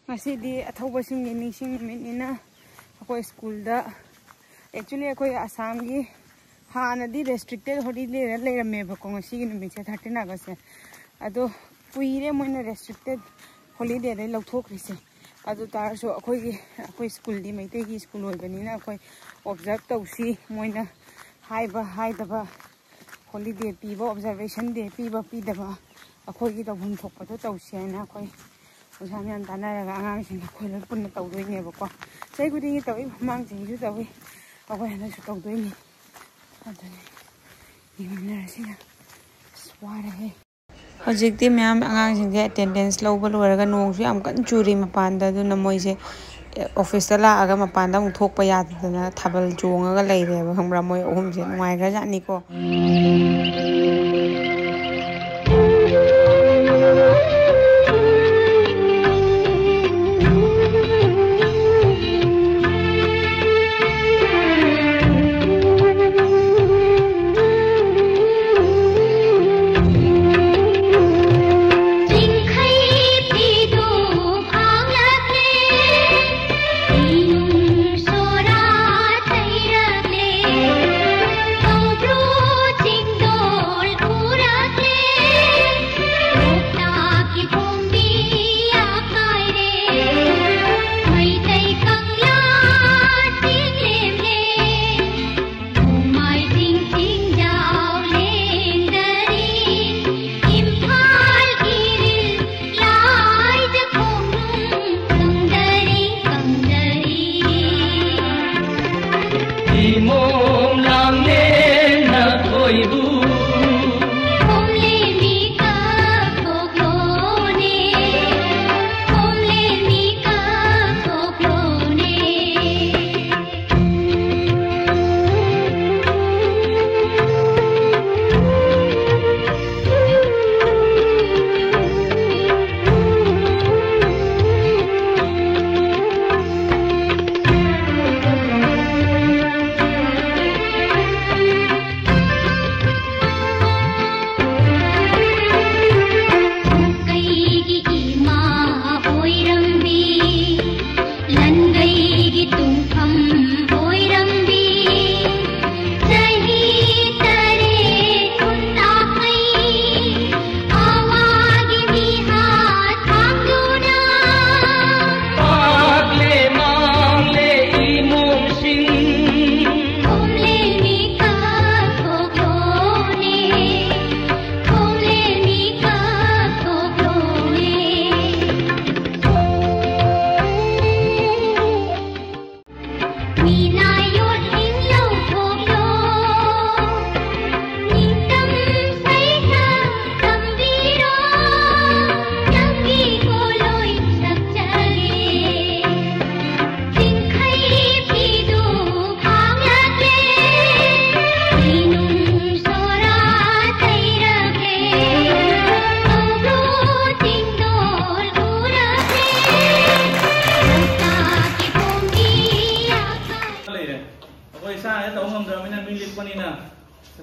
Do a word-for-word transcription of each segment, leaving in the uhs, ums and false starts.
ꯉꯁꯤꯗꯤ ꯑꯊꯧꯕꯁꯤꯡꯒꯤ ꯅꯤꯡꯁꯤꯡ ꯅꯨꯃꯤꯠꯅꯤꯅ ꯑꯩꯈꯣꯏ ꯁ꯭ꯀꯨꯜꯗ, actually ꯑꯩꯈꯣꯏ ꯑꯁꯥꯝꯒꯤ ꯍꯥꯟꯅꯗꯤ restricted holiday ꯂꯩꯔꯝꯃꯦꯕꯀꯣ꯫ ꯉꯁꯤꯒꯤ ꯅꯨꯃꯤꯠꯁꯦ thirteen August ꯁꯦ, ꯑꯗꯣ ꯀꯨꯏꯔꯦ ꯃꯣꯏꯅ restricted holiday ꯗꯩ ꯂꯧꯊꯣꯛꯈ꯭ꯔꯤꯁꯦ꯫ ꯑꯗꯨ ꯇꯥꯔꯁꯨ ꯑꯩꯈꯣꯏꯒꯤ, ꯑꯩꯈꯣꯏ ꯁ꯭ꯀꯨꯜꯗꯤ ꯃꯩꯇꯩꯒꯤ ꯁ꯭ꯀꯨꯜ ꯑꯣꯏꯕꯅꯤꯅ ꯑꯩꯈꯣꯏ observe ꯇꯧꯁꯤ, ꯃꯣꯏꯅ ꯍꯥꯏꯕ ꯍꯥꯏꯗꯕ, holiday ꯄꯤꯕ, observation day ꯄꯤꯕ ꯄꯤꯗꯕ, ꯑꯩꯈꯣꯏꯒꯤ ꯇꯧꯐꯝ ꯊꯣꯛꯄꯗꯣ ꯇꯧꯁꯤ ꯍꯥꯏꯅ ꯑꯩꯈꯣꯏ ꯑꯣꯖꯥ ꯃꯌꯥꯝ ꯇꯥꯟꯅꯔꯒ ꯑꯉꯥꯡꯁꯤꯡ ꯑꯩꯈꯣꯏ ꯂꯣꯏ ꯄꯨꯟꯅ ꯇꯧꯗꯣꯏꯅꯦꯕꯀꯣ꯫ ꯆꯍꯤ ꯈꯨꯗꯤꯡꯒꯤ ꯇꯧꯏ, ꯃꯃꯥꯡ ꯆꯍꯤꯁꯨ ꯇꯧꯏ, ꯑꯩꯈꯣꯏ ꯍꯟꯗꯛꯁꯨ ꯇꯧꯗꯣꯏꯅꯤ꯫ ꯑꯗꯨꯅꯤ ꯌꯦꯡꯃꯤꯟꯅꯔꯁꯤꯅ꯫ ꯑꯁ, ꯋꯥꯔꯦꯍꯦ꯫ ꯍꯧꯖꯤꯛꯇꯤ ꯃꯌꯥꯝ ꯑꯉꯥꯡꯁꯤꯡꯁꯦ attendance ꯂꯧꯕ ꯂꯣꯏꯔꯒ ꯅꯣꯡꯁꯨ ꯌꯥꯝ ꯀꯟꯅ ꯆꯨꯔꯤ ꯃꯄꯥꯟꯗ, ꯑꯗꯨꯅ ꯃꯣꯏꯁꯦ office ꯇ ꯂꯥꯛꯑꯒ ꯃꯄꯥꯟꯗ ꯑꯃꯨꯛ ꯊꯣꯛꯄ ꯌꯥꯗꯗꯅ ꯊꯥꯕꯜ ꯆꯣꯡꯉꯒ ꯂꯩꯔꯦꯕ, ꯈꯪꯕ꯭ꯔꯥ? ꯃꯣꯏ ꯑꯍꯨꯝꯁꯦ ꯅꯨꯡꯉꯥꯏꯈ꯭ꯔꯖꯥꯠꯅꯤꯀꯣ꯫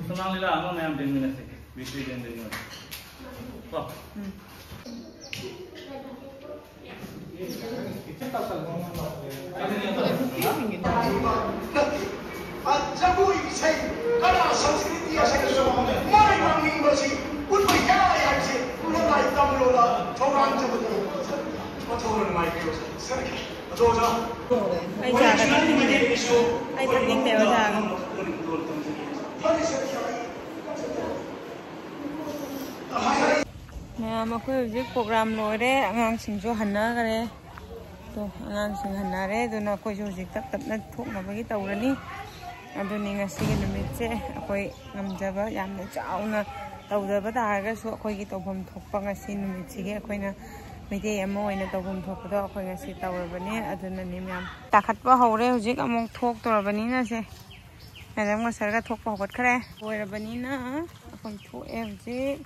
ꯁꯨꯃꯥꯡ ꯂꯤꯂꯥ ꯑꯃ ꯃꯌꯥꯝ ꯌꯦꯡꯃꯤꯟꯅꯁꯦ꯫ ꯕꯤꯁꯅꯨ ꯌꯦꯡꯃꯤꯟꯅꯁꯦ꯫ ꯀꯣ? ꯎꯝ꯫ ꯖꯒꯣꯏ ꯏꯁꯩ, ꯀꯂꯥ ꯁꯪꯁꯀ꯭ꯔꯤꯇꯤ ꯑꯁꯤꯗꯁꯨ ꯃꯥꯏ ꯄꯥꯛꯅꯤꯡꯕꯁꯤ ꯎꯠꯄ ꯌꯥꯏ ꯍꯥꯏꯕꯁꯤ ꯂꯣꯂꯥꯏ ꯇꯝꯂꯣꯂ ꯊꯧꯔꯥꯡꯖꯕꯗ ꯃꯊꯧꯅ ꯅꯨꯡꯉꯥꯏꯕꯤꯌꯨ꯫ ꯑꯗꯣ ꯑꯣꯖꯥ, ꯑꯩ ꯆꯥ ꯈꯛꯇꯪ ꯊꯛꯅꯤꯡꯉꯦ꯫ ꯑꯩ ꯊꯛꯅꯤꯡꯗꯦ ꯑꯣꯖꯥ꯫ ꯃꯌꯥꯝ, ꯑꯩꯈꯣꯏ ꯍꯧꯖꯤꯛ ꯄ꯭ꯔꯣꯒ꯭ꯔꯥꯝ ꯂꯣꯏꯔꯦ, ꯑꯉꯥꯡꯁꯤꯡꯁꯨ ꯍꯟꯅꯈ꯭ꯔꯦ꯫ ꯇꯣ, ꯑꯉꯥꯡꯁꯤꯡ ꯍꯟꯅꯔꯦ, ꯑꯗꯨꯅ ꯑꯩꯈꯣꯏꯁꯨ ꯍꯧꯖꯤꯛ ꯇꯞ ꯇꯞꯅ ꯊꯣꯛꯅꯕꯒꯤ ꯇꯧꯔꯅꯤ꯫ ꯑꯗꯨꯅꯤ ꯉꯁꯤꯒꯤ ꯅꯨꯃꯤꯠꯁꯦ ꯑꯩꯈꯣꯏ ꯉꯝꯖꯕ ꯌꯥꯝꯅ ꯆꯥꯎꯅ ꯇꯧꯗꯕ ꯇꯥꯔꯒꯁꯨ ꯑꯩꯈꯣꯏꯒꯤ ꯇꯧꯐꯝ ꯊꯣꯛꯄ ꯉꯁꯤ ꯅꯨꯃꯤꯠꯁꯤꯒꯤ ꯑꯩꯈꯣꯏꯅ ꯃꯩꯇꯩ ꯑꯃ ꯑꯣꯏꯅ ꯇꯧꯐꯝ ꯊꯣꯛꯄꯗꯣ ꯑꯩꯈꯣꯏ ꯉꯁꯤ ꯇꯧꯔꯕꯅꯤ꯫ ꯑꯗꯨꯅꯅꯤ ꯃꯌꯥꯝ ꯇꯥꯈꯠꯄ ꯍꯧꯔꯦ ꯍꯧꯖꯤꯛ ꯑꯃꯨꯛ ꯊꯣꯛꯇꯣꯔꯕꯅꯤꯅ ꯁꯦ꯫ ꯃꯦꯗꯥꯝꯒ ꯁꯔꯒ ꯊꯣꯛꯄ ꯍꯧꯒꯠꯈ꯭ꯔꯦ꯫ ꯂꯣꯏꯔꯕꯅꯤꯅ ꯑꯩꯈꯣꯏ ꯊꯣꯛꯑꯦ ꯍꯧꯖꯤꯛ꯫